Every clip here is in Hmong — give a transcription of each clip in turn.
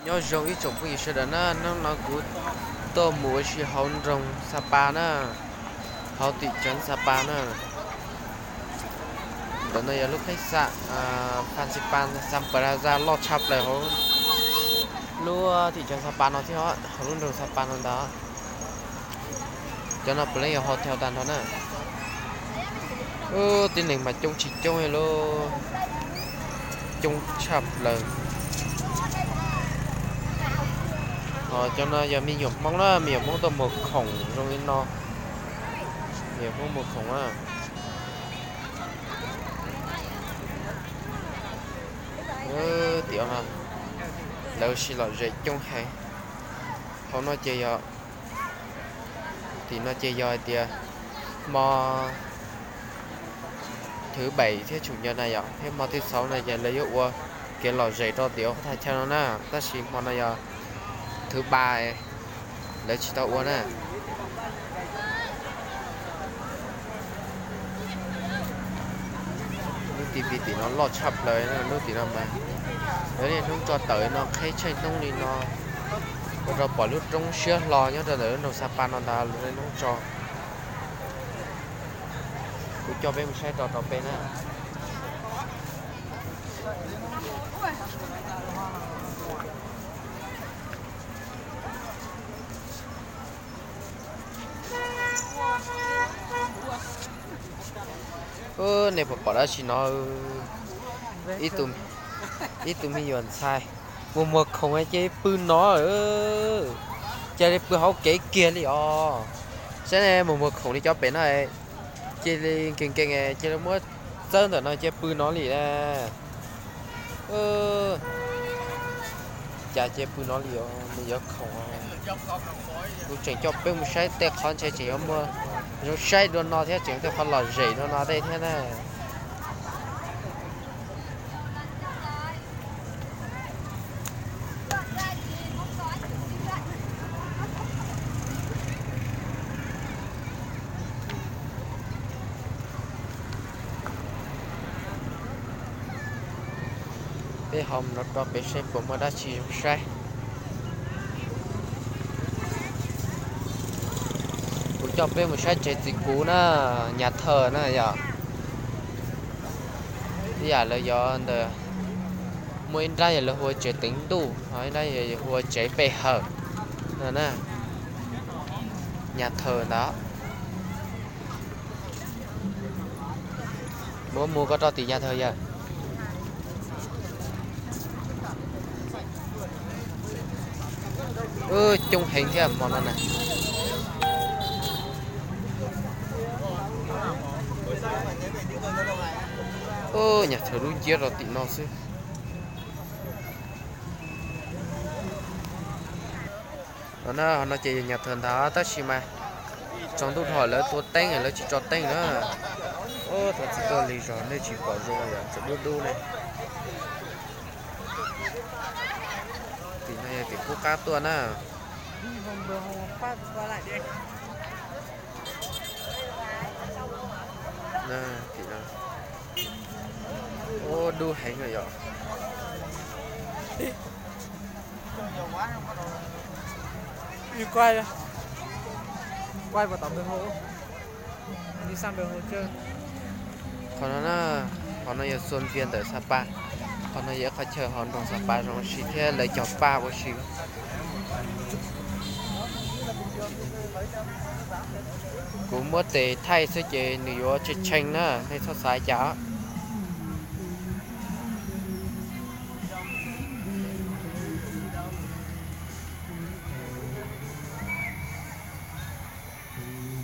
Nyob zoo ib tsoom phooj ywg sawv daws na, hnub no kuv tuaj mus ua si hauv nroog Sapa na, hauv tim tsawv Sapa na. Ntawm no yog lub phab xa Fansipan Xampaza loj tshaj plaws hauv lub tim tsawv Sapa no thiab, hauv lub nroog Sapa no ntag. Cov no puav leej yog hotel tag nrho na. Tib neeg mas coob tsis coob li, coob tshaj plaws. Cov no yog me nyuam Hmoob na, me nyuam Hmoob tuaj muag khoom zoo li no. Me nyuam Hmoob muag khoom na. Tim no lawv ua si lom zem coob heev. Hauv no ces yog, tim no ces yog hais tias hmo thwv pem thiab tshum ncaws na yom, thiab hmo thib xaus no ces lawv yuav ua kev lom zem rau tim ub thaj chaw no na. Tab sis hmo no yog thwv pas, lawv tsis tau ua na. Lub T V tim no loj tshaj plaws, lub tim no mas lawv niaj hnub tso tawm no qhib tsheej hnub li no, ua rau pom lub roob siab hlo nyob rau ntawm lub nroog Sapa no ntag, lawv niaj hnub tso. Kuv coj peb mus saib rau rau peb na. Nej puas pom dab tsi no? Ib tug me nyuam ntxhais mus muag khoom cia li pw no, cia li pw hauv kev kiag li os. Saib nej, mus muag khoom li cov pem no, cia li nkees nkees cia li muab txawb ntawm no cia li pw no li na. Cas cia li pw no li os, nws yuav khoom. Kuv tseem coj peb mus saib tej qhov ntshe tseem yuav muaj zoo saib dua no thiab, tseem tej qhov lom zem dua no tej thiab na. Peb ho mus rau pem saib puas muaj dab tsi zoo saib. Kuv coj peb mus saib tsev txiv kuv na, nhà thờ na yom. Ib yam lawv yog ntawm, muaj ib nrab yog lawv hu ua tsev teev ntuj, ho ib nrab yog hu ua tsev pe hawm no na, nhà thờ ntawd. Muab mus koj rau tim nhà thờ yawg. Coob heev thiab hmo no na. Nhà thờ dub nciab rau tim no xwb. Ho no ces yog nhà thờ ntag tab sis mas tsaus ntuj dhau lawv tua teeb lawv tsis tso teeb na. Thov txim tuaj lig zog nej tsis pom zoo yom, tseem dub dub ne. Tim no yog tim qub qab tuaj na. Ub, dub heev yom. Qhov no na, qhov no yog xuas npias ntawm Sapa. Qhov no yog ib qhov chaw hauv nroog Sapa zoo ua si thiab lawv cog paj ua si. Kuv muab tes thaij xwb ces nws yuav tshee tshee na, nej txhob xav cas.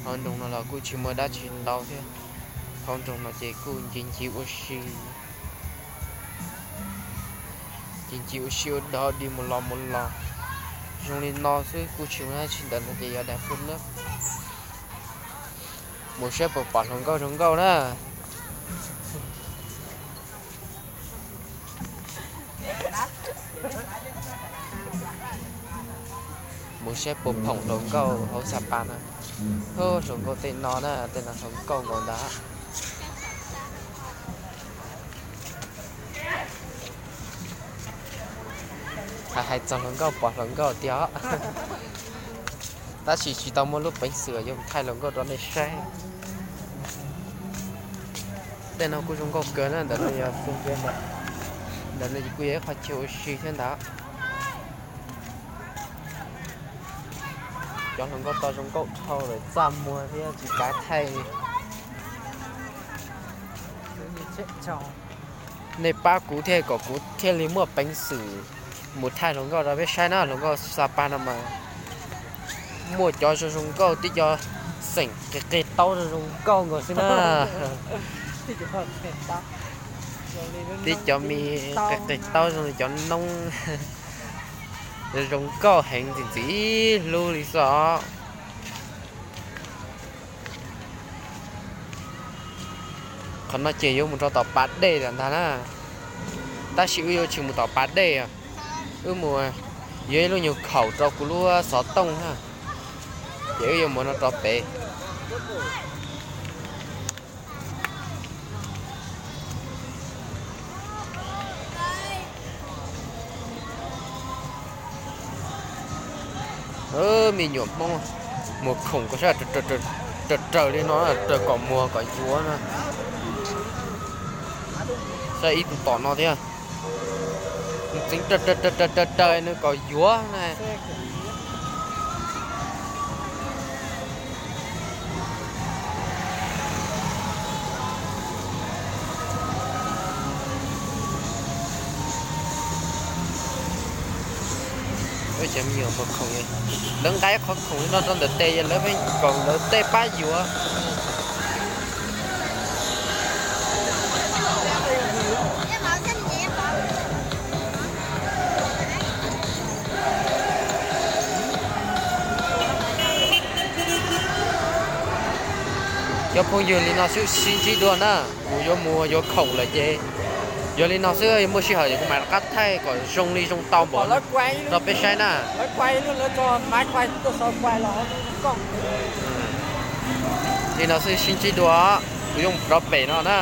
Hauv nroog no los kuj tsis muaj dab tsi ntau thiab. Hauv nroog no ces kuj nci nci ua si, nci nci ua si ua dog dig mus los mus los zoo li no xwb, kuj tsis muaj dab tsi ntawd no ces yog daim pub na. Mus saib puas pom hluas nkauj zoo nkauj na. Mus saib puas pom hluas nkauj hauv Sapa na. Hluas nkauj tej no na, tej no hluas nkauj nkaus ntag. Hais txog hluas nkauj pom hluas nkauj tiag os. Tab sis tsis tau muaj lub peev xwm yuav mus thaij hluas nkauj rau nej saib. Tej no kuj zoo nkauj kawg na, ntawm no yog, ntawm no kuj yog ib qho chaw ua si thiab ntag. Cov hluas nkauj tau zoo nkauj dhau lawm, txaj muag thiab tsis kav thaij li. Nej pab kuv thiaj kom kuv thiaj li muaj peev xwm mus thaij hluas nkauj rau peb saib na. Hluas nkauj Sapa no mas muaj cov zoo zoo nkauj, tib cov xeem qig qig taub zoo zoo nkauj nkaus xwb na. Tib cov me qig qig taub zoo li cov noob zoo nkauj heev, ntxim ntxim hlub li xwb os. Qhov no ces yuav mus rau tom pas dej lawm ntag na. Tab sis wb yuav tsis mus tom pas dej, wb mus yuav ib lub nyuag khaum rau kuv lub xov tooj na, ces wb yuav mus no rau pem. Me nyuam Hmoob mus khoom kom sab raws raws li no, raws kom muag kom yuav na. Saib ib tug tom no thiab, txeev raws raws raws raws raws nws kom yuav na. Cov me nyuam mus khoom, lawv nqa ib qhov khoom li no rau ntawm tes, lawv pheej kom lawv tej pab yuav. Cov phooj ywg, li no xwb sib ntsib dua na, kuv yuav mus yuav khoom lawm ces yog li no xwb, muaj sij hawm kuv mam rov qab thaij kom zoo li zoo tau npaum rau peb saib na. Li no xwb sib ntsib dua, kuv yuav mus rau pem no na.